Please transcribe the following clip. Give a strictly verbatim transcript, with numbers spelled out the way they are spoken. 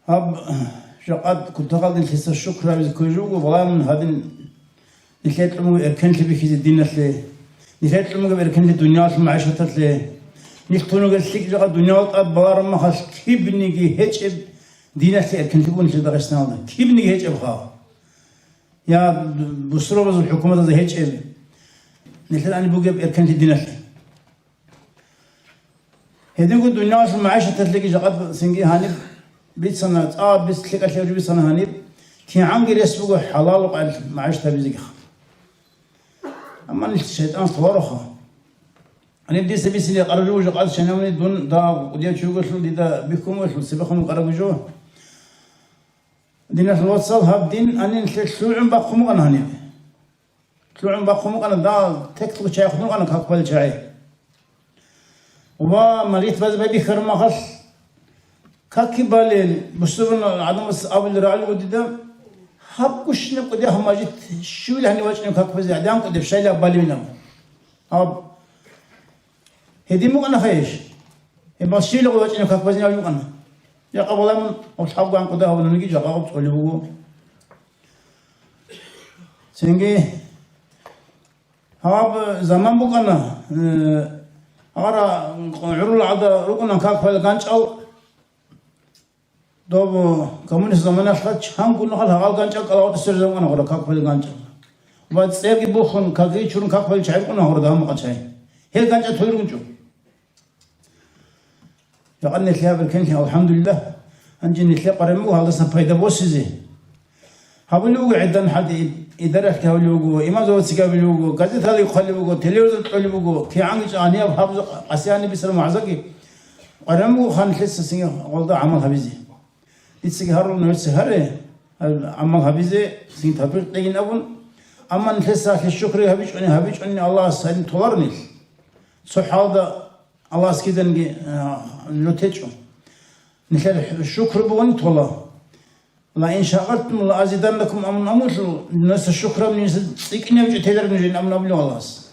Гьаб жакъад кутакалдин лъица шукр гьабизе кквезе вуго, валамун гьадин нилъер кьун буго эркенлъи бихьизе диналъе, нилъер кьун буго эркенлъи дуниялалъул магӀишаталъе. Нилъ тунугел лъикӀ жакъа дуниял тӀад балараб махалъ кибниги гьечӀеб диналъе эркенлъи буго нилъер Дагъистаналда. Кибниги гьечӀебха. Я бусурбабазул хӀукуматазда гьечӀеб нилъер ани бугеб эркенлъи диналъе. Гьединго дуниялалъул магӀишаталъеги жакъа цинги гьаниб бицана, цӀа биц лъикӀалъе гьужи бицана гьаниб, кигӀанги рес буго хӀалалукъал магӀишат гьабизеги. Амма нилъ шайтӀан лъугьароха. Гьаниб дица бицинеб къараб жо жакъа шайнавни дун дагь кӀудияв чи вугелъул дида бихьун вугелъул цебехун къараб жо. Диналъул вацал, гьаб дин анин лъе лъугӀун бахъун букӀана гьаниб. ЛъугӀун бахъун букӀана, дагь текст чагӀи хутӀун букӀана, как балел чагӀи. Ва марит базе байбихьараб махалъ, как балел, бусурбан гӀадамас абулел рагӀулев дида, гьаб гущинаб кӀудияб мажит щивил гьанив вачӀинев как базе, гӀадин кӀудеб щайилан балевинав. Гьаб гьедин букӀана хайищ? Гьеб щивилаго вачӀинев как базинав букӀана. Жакъа баламун, гьаб лъабго гӀанкӀуда гьабунаниги жакъа гьаб цӀолеб буго. Цинги гьаб заман букӀана, э, гьара гӀурул гӀада рукӀуна как балел ганчӀал, доб коммунист заманалъ чанго нухал гьагъал ганчӀал кӀалагъорта сверзавуна гъура как балел ганчӀал. Ва цӀерги бухун, какги чурун как балел чагӀи букӀуна гъура гьамукъа чагӀи. Гьел ганчӀал толерунчӀо. Жакъа нилъер гьаб эркенлъи, алхӀамдулиллагь, гьанже нилъер къваригӀун буго гьалдасан пайда босизе. Гьабулеб буго гӀедан хӀалде, идаралъги гьабулеб буго, имамзабацаги гьабулеб буго, газеталги хъвалеб буго, телевизор кьолеб буго, кигӀанги чӀагӀаниб гьаб-, къасиани бисараб вагӀзаги къваригӀун буго хан нилъеца цинги гъолда гӀамал гьабизе. Дицаги гьарулеб нужеца гьаре, гьаб-, гӀамал гьабизе цинги тавфикъ кьегин абун. Амма нилъеца гьалъе шукру гьабичӀони, гьабичӀони Аллагьас гьадин толаро нилъ. Цо хӀалда Аллагьас киданги, а, лутечӀо. Нилъер шукру бугони тола. «Ла ин шакартум ла азиданнакум», амун амулъул, нужеца шукру гьабун нужеца цӀикӀкӀинабичӀо теларин нужин амун абулев Аллагьас.